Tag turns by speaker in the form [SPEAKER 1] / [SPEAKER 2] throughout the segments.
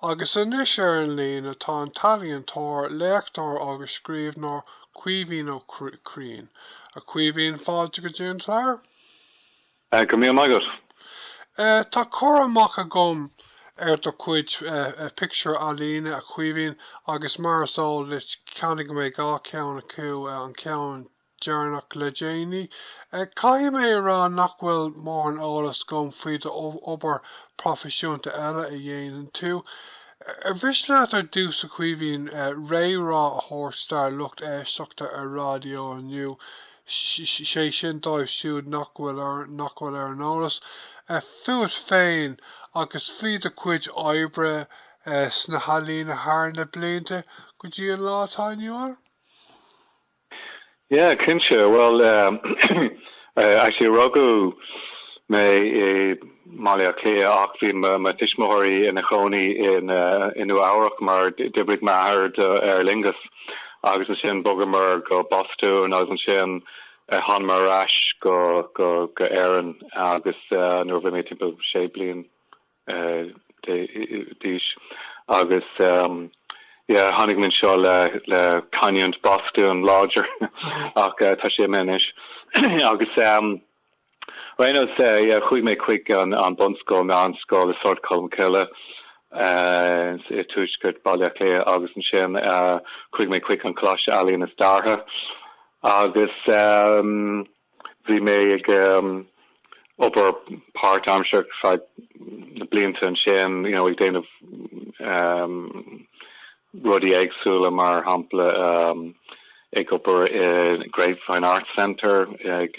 [SPEAKER 1] Agus anois ar an líne tá an t-ealaíontóir, léachtóir agus scríbhneoir Caoimhín Ó Crín. A Chaoimhín, fáilte go dtí an clár.
[SPEAKER 2] Go raibh míle maith agat.
[SPEAKER 1] Tá cur amach agam ar do chuid pictiúr ealaíne, a Chaoimhín, agus mar is eol duit, cheannaigh mé 2 cheann acu, an ceann deireanach le déanaí. Caithfidh mé a rá nach bhfuil mórán eolas agam faoi d'obair proifisiúnta eile a dhéanann tú. Ar mhiste leat ar dtús, a Chaoimhín, réamhrá a thabhairt dár lucht éisteachta ar raidió inniu, sé sin dóibh siúd nach bhfuil ar nach bhfuil ar an eolas, fút féin agus faoi do chuid oibre sna healaíona thar na blianta go dtí an lá atá inniu ann?
[SPEAKER 2] Yeah, cinnte. Bhuel, actually rugadh mé i mBaile Átha Cliath ach bhí mo tuismitheoirí ina chónaí i Nua Eabhrac mar d'oibrigh m'athair do Aer Lingus agus ansin bhogamar go Bostún agus ansin thánamar ar ais go go go Éirinn agus nuair a bhí mé timpeall sé bliain d'aois agus yeah tháinig mé anseo le le canúint Bostún láidir ach tá sé imithe anois agus ar aon nós yeah chuaigh mé chuig an an bunscoil meánscoil i Sord Cholmcille i tuaisceart Baile Átha Cliath agus ansin chuaigh mé chuig an Coláiste Ealaíon is Deartha agus Bhí mé ag obair páirtaimseartha feadh na blianta ansin, you know, ag déanamh rudaí éagsúla, mar shampla ag obair i Grapevine Arts Centre, ag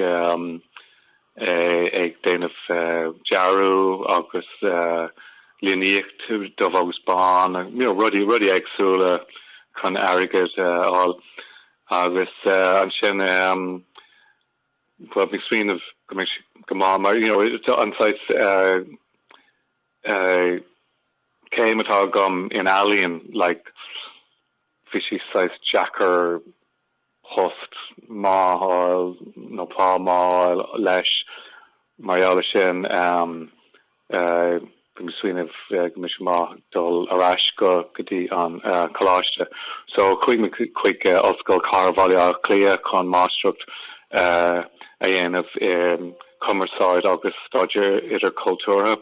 [SPEAKER 2] ag déanamh dearadh agus líníocht dubh agus bán, you know, rudaí rudaí éagsúla chun airgead a fháil. Agus ansin, bhuel, bhí smaoineamh go mbeadh sé go maith mar, you know, an saghas céim atá agam in ealaíon, like, bhí sé saghas deacair post maith a fháil nó pá maith a fháil leis mar gheall ar sin. Bhí mé ag smaoineamh go mbeadh sé maith dul ar ais go go dtí an coláiste. So chuaigh mé chuig Ollscoil Chathair Bhaile Átha Cliath chun máistreacht a dhéanamh i Cumarsáid agus Staidéar Idirchultúrtha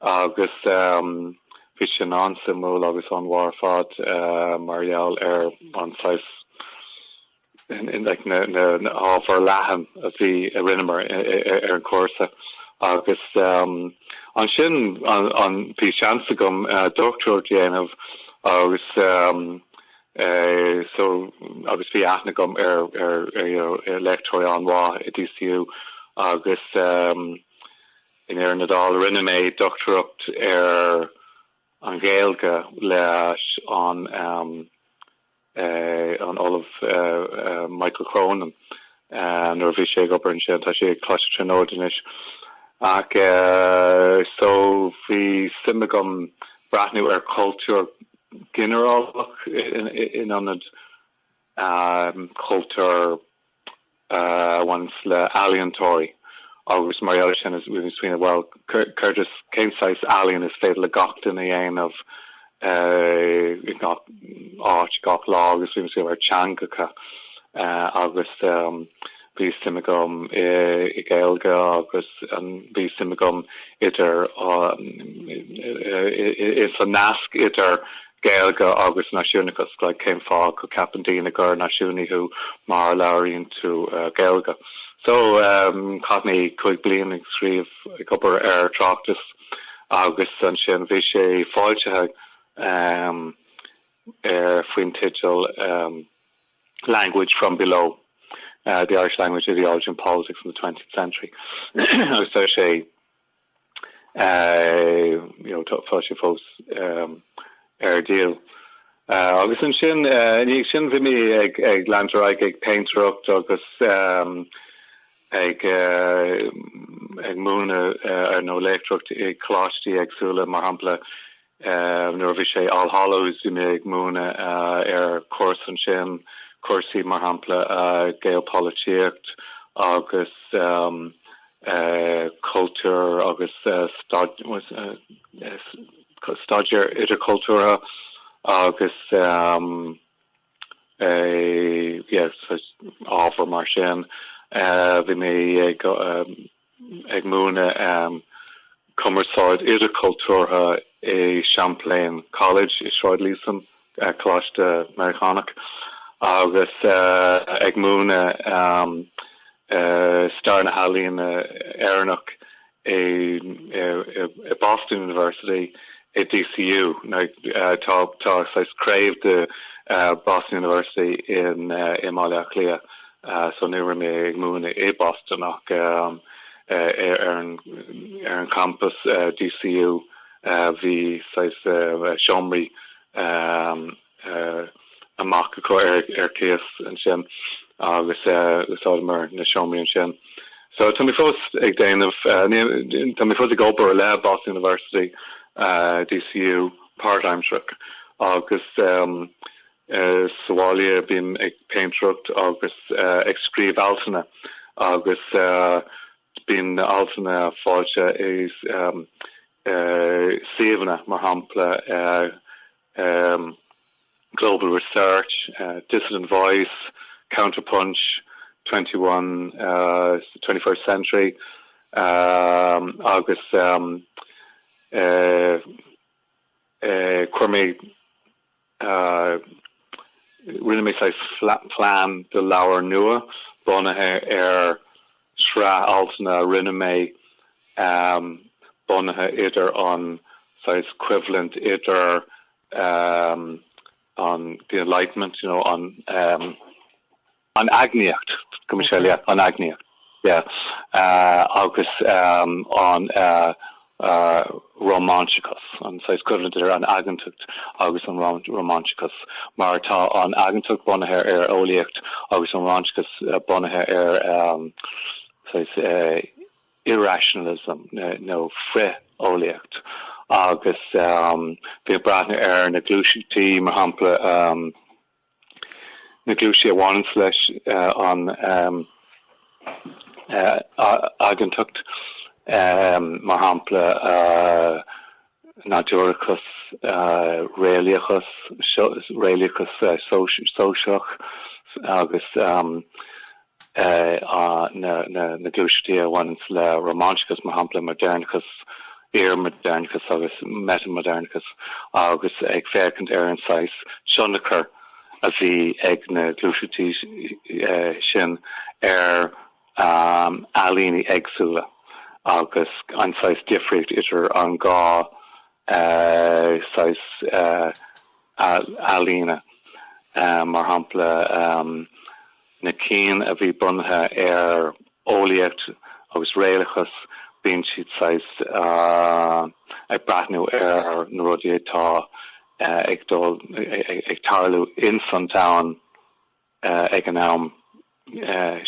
[SPEAKER 2] agus bhí sin an-suimiúil agus an-mhaith ar fad mar gheall ar an saghas na hábhair leathan a bhí a rinneamar ar an chúrsa agus ansin an bhí seans agam dochtúireacht a dhéanamh agus so agus bhí aithne agam ar ar ar léachtóirí an-mhaith i DCU agus i ndeireadh na dála rinne mé dochtúireacht ar an Ghaeilge leis an an Ollamh Michael Cronin nuair a bhí sé ag obair ansin, tá sé ag Coláiste Tríonóide anois. Ach so bhí suim agam breathnú ar chultúr ginearálach in ionad cultúr a bhaineanns le ealaíontóirí agus mar gheall ar sin bhí mé ag smaoineamh bhuel céard is, cén saghas ealaíon is féidir le gach duine a dhéanamh i ngach áit gach lá agus bhí mé ag smaoineamh ar teangacha agus bhí suim agam i Gaeilge agus bhí suim agam idir sa nasc idir Gaeilge agus náisiúnachas, like cén fáth go ceapann daoine gur náisiúnaí thú má labhraíonn tú Gaeilge. So chaith mé 5 bliain ag scríobh, ag obair ar tráchtas agus ansin bhí sé foilsithe ar faoin teideal Language from Below, The Irish Language, Ideology and Politics in the Twentieth Century agus tá sé you know tá sé fós ar díol. Agus ansin, ina dhiaidh sin bhí mé ag ag leanúint ar aghaidh ag péintéireacht agus ag ag múineadh nó léachtóireacht i coláistí éagsúla, mar shampla Nuair a bhí sé All Hallows bhí mé ag múineadh ar chúrsa ansin, cúrsaí mar shampla geopholaitíocht agus cultúr agus. staidéar idirchultúrtha agus yeah ábhar mar sin. Bhí mé ag ag múineadh cumarsáid idirchultúrtha i Champlain College i Sráid Líosain, coláiste Meiriceánach, agus ag múineadh stair na healaíne Éireannach i Boston University i DCU. Tá saghas craobh de Boston University i mBaile Átha Cliath so ní raibh mé ag múineadh i Boston ach ar an ar an champas DCU bhí saghas seomraí amach acu ar cíos ansin agus úsáideamar na seomraí ansin. So tá mé fós ag déanamh, tá mé fós ag obair le Boston University, DCU, páirtaimsearach agus sa bhaile bím ag péintéireacht agus ag scríobh altanna agus bíonn na altanna foilsithe i suíomhanna mar shampla Global Research, Dissident Voice, Counterpunch, 21, 21st Century agus chuir mé Rinne mé saghas plean do leabhar nua bunaithe ar shraith altanna a rinne mé bunaithe idir an saghas coimhlint idir an the enlightenment, you know, an. An eagnaíocht, gabh mo leithscéal, yeah, an eagnaíocht, yeah, agus an Rómánsachas, an saghas coimhlint idir an eagantacht agus an Rómánsachas, mar tá an eagantacht bunaithe ar eolaíocht agus an Rómánsachas bunaithe ar saghas irrationalism nó frith-eolaíocht agus bhí ag breathnú ar na gluaiseachtaí, mar shampla, na gluaiseachtaí a bhaineanns leis an eagantacht, mar shampla nádúrachas, réalaíochas, réalaíochas sóisialach agus na gluaiseachtaí a bhaineanns le Rómánsachas, mar shampla modernachas, iarmhodernachas agus meitea-mhodernachas, agus ag féachaint ar an saghas tionchar a bhí ag na gluaiseachtaí sin ar ealaíona éagsúla agus an saghas difríocht idir an dhá saghas ealaíne, mar shampla na cinn a bhí bunaithe ar eolaíocht agus réalachas, bíonn siad saghas ag breathnú ar na rudaí atá ag dul ag tarlú ins an domhan ag an am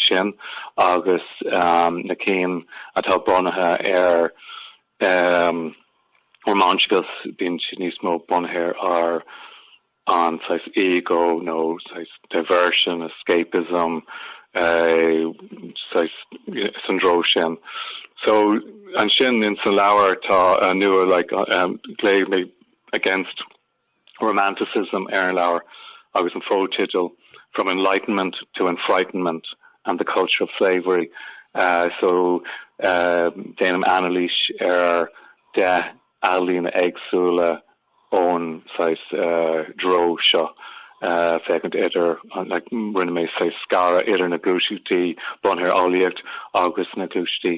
[SPEAKER 2] sin agus na cinn atá bunaithe ar Rómánsachas, bíonn siad níos mó bunaithe ar an saghas ego nó saghas diversion, escapism, saghas san dtreo sin. So ansin in san leabhar tá nua like glaoigh mé Against Romanticism ar an leabhar agus an foteideal From Enlightenment to Enfrightenment and the Culture of Slavery. So déanaim anailís ar 10 ealaíona éagsúla ón saghas dtreo seo, féachaint idir, like rinne mé saghas scaradh idir na gluaiseachtaí bunaithe ar eolaíocht agus na gluaiseachtaí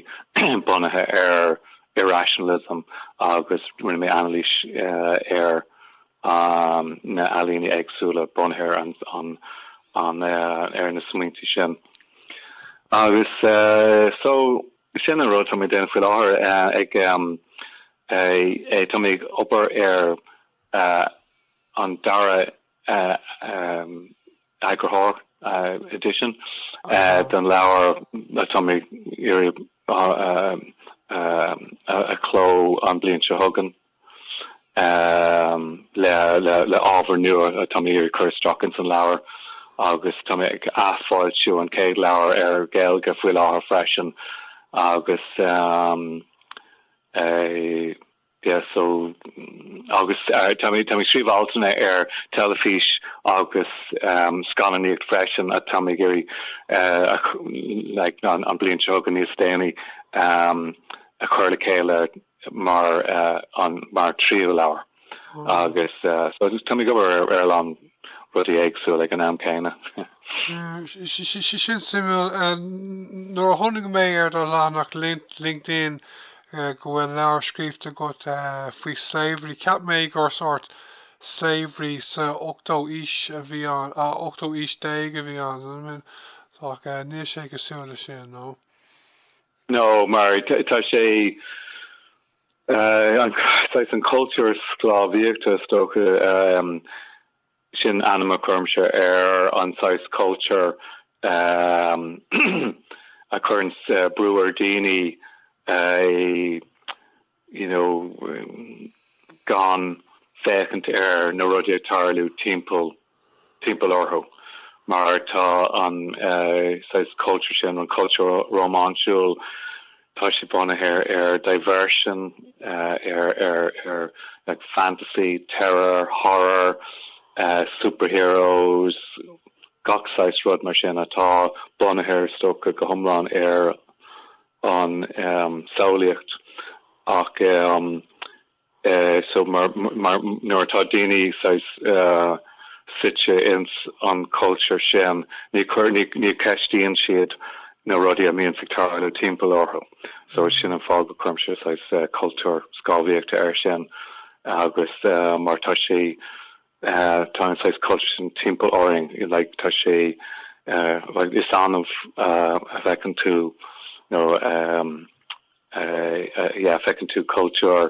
[SPEAKER 2] bunaithe ar irrationalism agus rinne mé anailís ar na ealaíona éagsúla bunaithe ar an an ar na smaointe sin. Agus so sin an rud tá mé ag déanamh faoi láthair ag tá mé ag obair ar an dara eagarthóir edition den leabhar atá mé ag iarraidh a chló an bhliain seo chugainn le ábhar nua atá mé ag iarraidh cur isteach ins an leabhar agus tá mé ag athfhoilsiú an chéad leabhar ar Ghaeilge faoi láthair freisin agus. Yeah so agus tá mé ag scríobh altanna ar teilifís agus scannánaíocht freisin atá mé ag iarraidh like an bliain seo chugainn níos déanaí a chur le chéile mar an mar tríú leabhar agus so tá mé ag obair ar a lán rudaí éagsúla ag an am céanna.
[SPEAKER 1] Sin suimiúil. Nuair a chonaic mé ar do leathanach LinkedIn go bhfuil leabhar scríofa agat faoi slavery, cheap mé gur sórt slavery sa ochtó aois a bhí ann, ochtó aois déag a bhí ann, ach níl sé cosúil le sin, no?
[SPEAKER 2] No, mar tá sé saghas an cultúr sclábhaíochta is dócha, sin ainm a chuirimse ar an saghas cultúr a chuireann brú ar daoine you know gan féachaint ar na rudaí ag tarlú timpeall timpeall orthu mar tá an saghas cultúr sin, an cultúr rómánsúil, tá sé bunaithe ar ar diversion, ar ar ar like fantasy, terror, horror, superheroes, gach saghas rud mar sin atá bunaithe is dócha go hiomlán ar an samhlaíocht ach so mar mar nuair atá daoine saghas suite ins an cultúr sin ní chuir ní ní ceistíonn siad na rudaí a mbíonns ag tarlú timpeall orthu so sin an fáth go cuirimse saghas cultúr sclábhaíochta air sin agus mar tá sé tá an saghas cultúr sin timpeall orainn like tá sé like is annamh a fheiceann tú nó yeah feiceann tú cultúr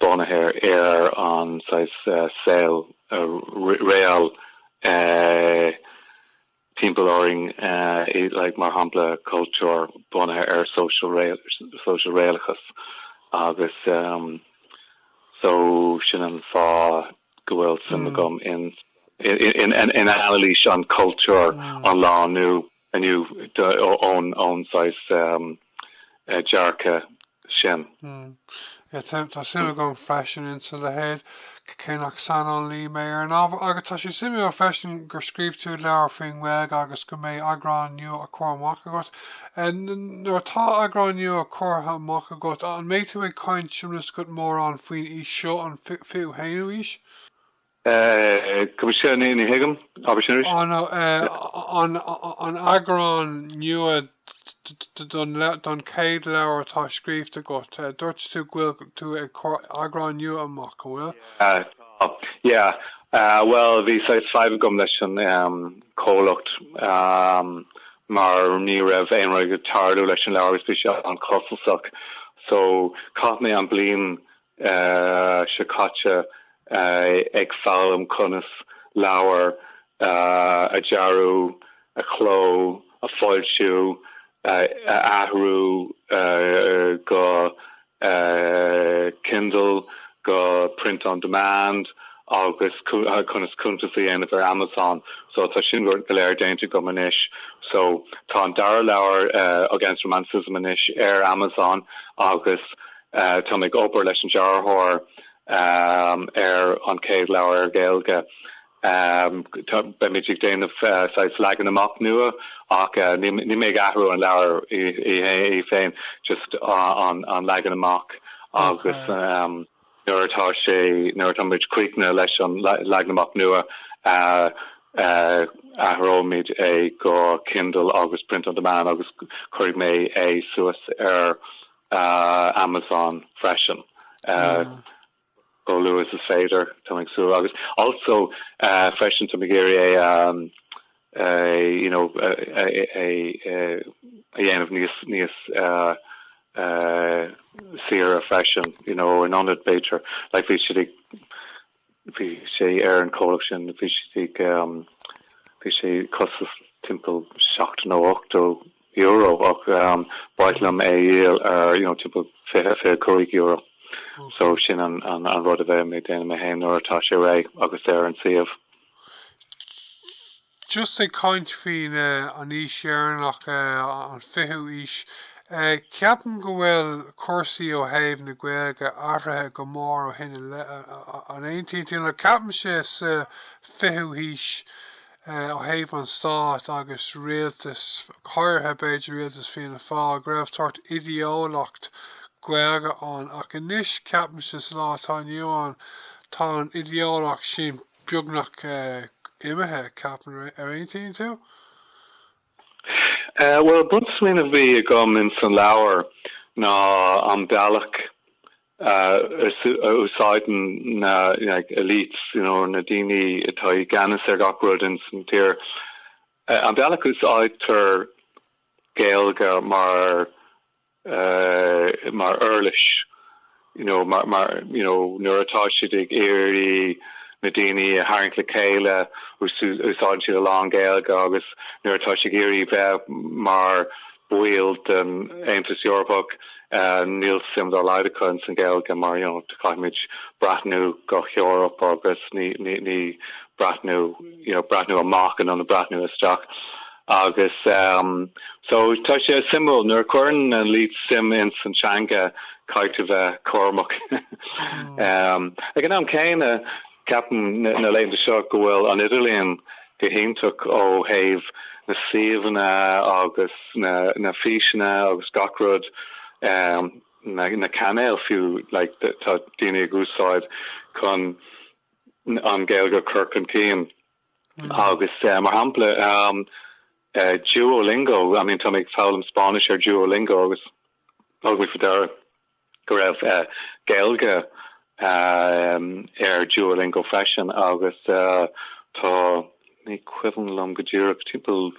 [SPEAKER 2] bunaithe ar an saghas saol real timpeall orainn like mar shampla cultúr bunaithe ar social réalachas agus so sin an fáth go bhfuil suim agam in in in anailís an cultúr an lá inniu inniu ón ón saghas dearcadh sin.
[SPEAKER 1] Tá suim agam freisin insa leithéid, cé nach saineolaí mé ar an ábhar. Agus tá sé suimiúil freisin gur scríobh tú leabhar faoin nGaeilge agus go mbeidh eagrán nua á chur amach agat. Nuair atá eagrán nua curtha amach agat, an mbeidh tú ag caint mórán faoin aois seo, an 21ú haois?
[SPEAKER 2] Gabh mo leithscéal, ní thuigim, abair sin arís.
[SPEAKER 1] An an eagrán nua don chéad leabhar atá scríofa agat, dúirt tú go bhfuil tú ag cur eagrán nua amach, an bhfuil?
[SPEAKER 2] Tá, yeah. Bhuel, bhí saghas fadhb agam leis an comhlacht mar ní raibh aon rud ag tarlú leis an leabhar agus bhí sé an-chostasach. So, chaith mé an bliain seo caite ag foghlaim conas leabhar a dhearadh, a chló, a foilsiú, a athrú go Kindle, go print on demand agus conas cuntas a dhéanamh ar Amazon. So tá sin go léir déanta agam anois. So tá an dara leabhar Against Romanticism anois ar Amazon agus Tá mé ag obair leis an dearthóir ar an chéad leabhar ar Ghaeilge. Beimid ag déanamh saghas leagan amach nua ach níl mé ag athrú an leabhar í féin, just an leagan amach agus nuair atá sé, nuair atá muid críochnaithe leis an leagan amach nua athróimid é go Kindle agus print on demand agus cuirfidh mé é suas ar Amazon freisin chomh luath is is féidir, tá mé ag súil. Agus also freisin tá mé ag iarraidh é you know é a dhéanamh níos níos saoire freisin you know in ionad b'fhéidir like bhí siad ag Bhí sé ar an comhlacht sin, bhí siad ag, bhí sé costas timpeall 70 nó 80 euro ach ba mhaith liom é a dhíol ar you know timpeall 20, 25 euro. So sin an an rud a bheidh mé ag déanamh mé féin nuair atá sé réidh agus ar an suíomh.
[SPEAKER 1] Just ag caint faoin an aois dheireanach, an fichiú aois. Ceapaim go bhfuil cúrsaí ó thaobh na Gaeilge athraithe go mór ó shin i leith, an aontaíonn tú? Like ceapaimse sa 20ú haois ó thaobh an stáit agus rialtas, go háirithe b'fhéidir rialtas Fianna Fáil, go raibh sórt idéolaíocht Gaeilge ann ach anois ceapaimse sa lá atá inniu ann tá an idéolaíocht sin beagnach imithe, ceapaim. Ar aontaíonn tú?
[SPEAKER 2] Bhuel, bunsmaoineamh a bhí agam ins an leabhar ná an bealach a úsáideann na elites, you know, na daoine atá i gceannas ar gach rud ins an tír, an bealach a úsáidtear Gaeilge mar mar uirlis, you know, mar, mar, you know, nuair atá siad ag iarraidh na daoine a tharraingt le chéile, úsáideann siad a lán Gaeilge agus nuair atá siad ag iarraidh bheith mar bhaill den Aontas Eorpach, níl suim dá laghad acu ins an Ghaeilge mar, you know, caithfimid breathnú go hEoraip agus ní, ní, ní breathnú, you know, breathnú amach in ionad breathnú isteach. Agus so tá sé suimiúil, nuair a chuireann na elites suim ins an teanga, caithfidh tú bheith cúramach. Ag an am céanna, ceapaim na laethanta seo go bhfuil an idirlíon go hiontach ó thaobh na suíomhanna agus na físeanna agus gach rud, na cainéil fiú, like tá daoine ag úsáid chun an Ghaeilge a chur chun cinn. Agus mar shampla Duolingo, I mean tá mé ag foghlaim Spáinnis ar Duolingo agus thug mé faoi deara go raibh Gaeilge ar Duolingo freisin agus tá, ní cuimhin liom go díreach, timpeall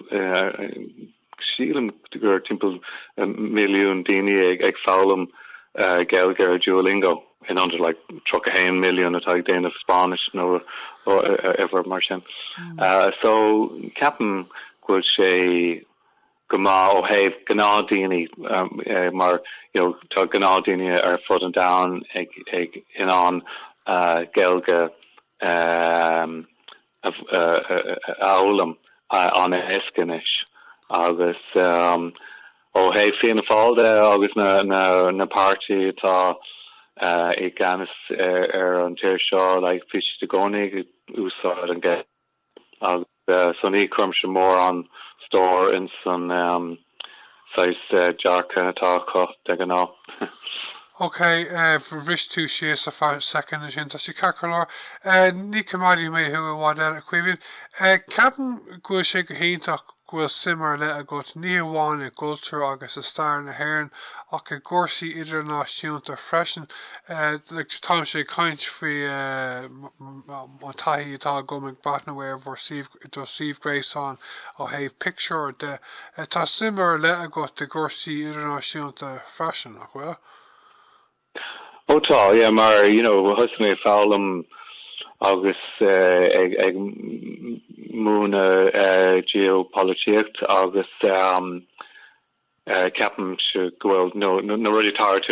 [SPEAKER 2] Sílim gur timpeall milliún daoine ag foghlaim Gaeilge ar Duolingo in ionad like 31 milliún atá ag déanamh Spáinnis nó uimhir mar sin. So ceapaim go bhfuil sé go maith ó thaobh gnáthdhaoine mar you know tá gnáthdhaoine ar fud an domhain ag ag in ann Gaeilge a fhoghlaim an-éasca anois agus ó thaobh Fianna Fáil de agus na páirtí atá i gceannas ar an tír seo, like, bhí siad i gcónaí ag úsáid an Ghaeilge agus so ní chuirimse mórán stór ins an saghas dearcadh atá acu de ghnáth.
[SPEAKER 1] Ok, bhris tú síos ar feadh soicind ansin, tá sé ceart go leor. Ní choimeádfaidh mé thú i bhfad eile, a Chaoimhín. Ceapaim go bhfuil sé go hiontach go bhfuil suim ar leith agat, ní hamháin i gcultúr agus i stair na hÉireann, ach i gcúrsaí idirnáisiúnta freisin. Táimse ag caint faoi an taithí atá agam ag breathnú ar bhur suíomh, do suíomh gréasáin ó thaobh pictiúr de. Tá suim ar leith agat i gcúrsaí idirnáisiúnta freisin, nach bhfuil?
[SPEAKER 2] Ó tá, yeah, mar, you know, thosaigh mé ag foghlaim agus ag ag múineadh geopolaitíocht agus Ceapaimse go bhfuil na rudaí atá ag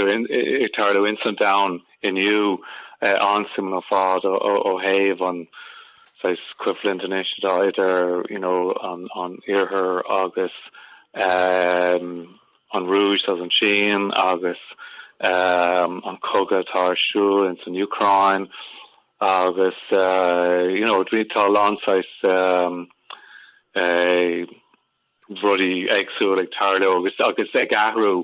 [SPEAKER 2] tarlú ins an domhan inniu an-suimiúil ar fad ó thaobh an saghas coimhlint anois atá idir you know an Iarthar agus an Rúis agus an tSín agus an cogadh atá ar siúl ins an Úcráin agus you know tá a lán saghas rudaí éagsúla ag tarlú agus agus ag athrú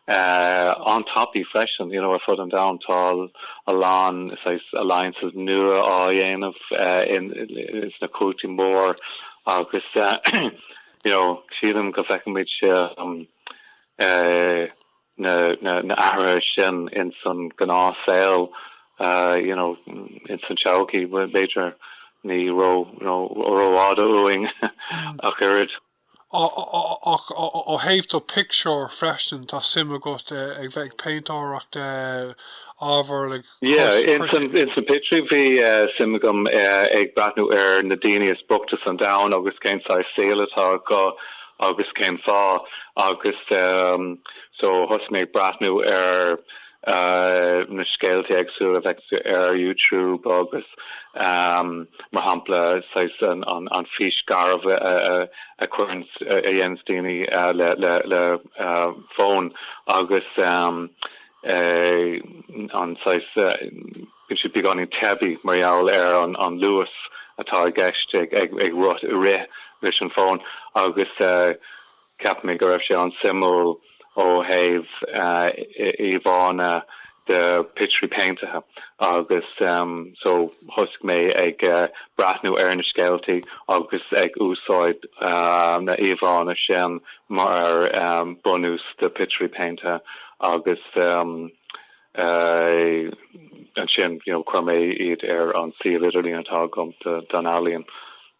[SPEAKER 2] an-tapaidh freisin you know ar fud an domhain tá a lán saghas alliances nua á dhéanamh ins na cumhachtaí mór agus you know sílim go bhfeicfimid na na athruithe sin ins an gnáthshaol you know ins an todhchaí b'fhéidir ní ró rófhada uainn ach oiread.
[SPEAKER 1] Ach ó thaobh do pictiúr freisin tá suim agat ag bheith ag péintéireacht ábhar like
[SPEAKER 2] Yeah, ins an ins na pictiúirí bhí suim agam ag breathnú ar na daoine is boichte san domhan agus cén saghas saol atá acu agus cén fáth agus so thosaigh mé ag breathnú ar. na scéalta éagsúla a bheadh ar YouTube agus mar shampla saghas an fís garbh a chuireann a dhéananns daoine le le fón agus an saghas bíonn siad beagáinín teibí mar gheall ar an luas atá i gceist ag rith leis an bhfón agus cheap mé go raibh sé an-suimiúil ó thaobh íomhánna de pictiúirí péinteacha agus so thosaigh mé ag breathnú ar na scéaltaí agus ag úsáid na íomhánna sin mar bunús de pictiúirí péinteacha agus Ansin, you know, chuir mé iad ar an suíomh idirlín atá agam don ealaíon.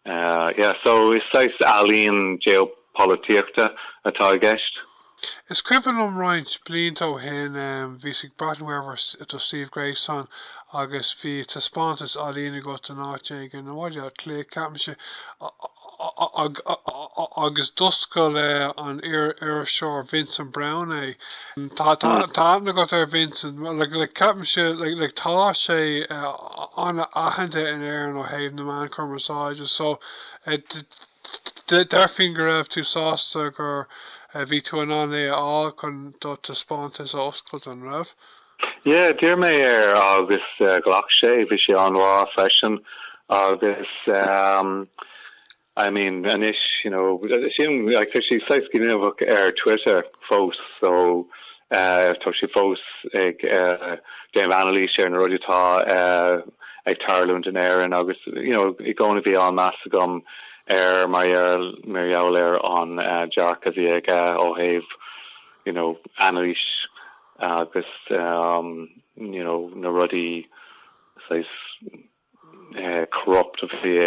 [SPEAKER 2] Yeah, so is saghas ealaín geopolaitíochta atá i gceist.
[SPEAKER 1] Is cuimhin liom roinnt blianta ó shin, bhíos ag breathnú ar do suíomh gréasáin agus bhí taispeántas ealaíne agat in áit éigin, i mBaile Átha Cliath, ceapaimse, agus d'oscail an iriseoir Vincent Browne é. Tá aithne agat ar Vincent, like ceapaimse, like tá sé an-aitheanta in Éirinn ó thaobh na meán cumarsáide so déarfainn go raibh tú sásta gur bhí tú in ann é a fháil chun do taispeántas a oscailt, an raibh?
[SPEAKER 2] Yeah, d'iarr mé air agus ghlac sé, bhí sé an-mhaith freisin agus I mean anois, you know, sin, like tá sé saghas gníomhach ar Twitter fós so tá sé fós ag déanamh anailís ar na rudaí atá ag tarlúint in Éirinn agus you know i gcónaí bhí an-meas agam air mar mar gheall ar an dearcadh a bhí aige ó thaobh you know anailís agus you know na rudaí saghas corrupt a bhí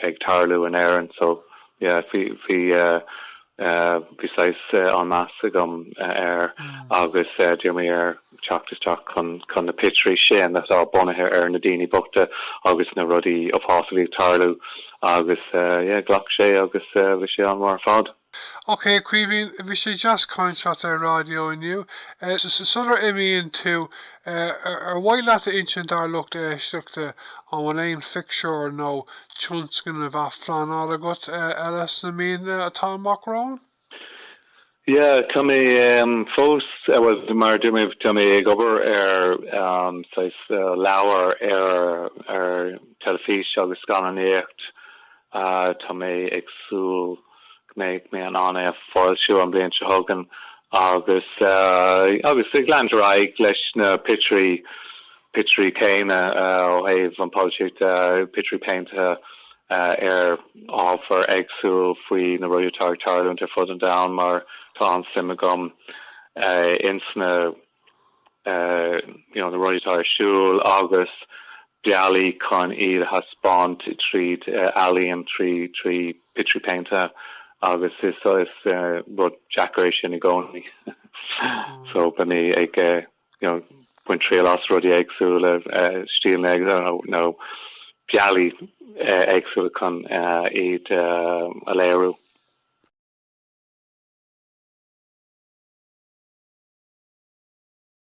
[SPEAKER 2] ag tarlú in Éirinn so yeah bhí bhí bhí saghas an-meas agam air agus d'iarr mé air teacht isteach chun chun na pictiúirí sin atá bunaithe ar na daoine bochta agus na rudaí uafásacha a bhí ag tarlú agus yeah ghlac sé agus bhí sé an-mhaith ar fad.
[SPEAKER 1] Ok, a Chaoimhín, bhí sé deas caint leat ar raidió inniu. Sular imíonn tú, ar mhaith leat a insint dár lucht éisteachta an bhfuil aon phictiúr nó tionscnamh á phleanáil agat eile sna míonna atá amach romhainn?
[SPEAKER 2] Yeah, tá mé fós, bhuel, mar a dúirt mé, tá mé ag obair ar saghas leabhar ar teilifís agus scannánaíocht. Tá mé ag súil go mbeidh mé in ann é a foilsiú an bhliain seo chugainn agus agus ag leanúint ar aghaidh leis na pictiúirí pictiúirí céanna ó thaobh an pholaitíocht pictiúirí péinteacha ar ábhar éagsúil faoi na rudaí atá ag tarlúint ar fud an domhain mar tá an-suim agam ins na you know na rudaí atá ar siúl agus bealaí chun iad a thaispeáint tríd ealaíon, trí trí pictiúirí péinte agus is is rud deacair é sin i gcónaí. So beidh mé ag you know baint triail as rudaí éagsúla, stíleanna éagsúla nó bealaí éagsúla chun iad a léiriú.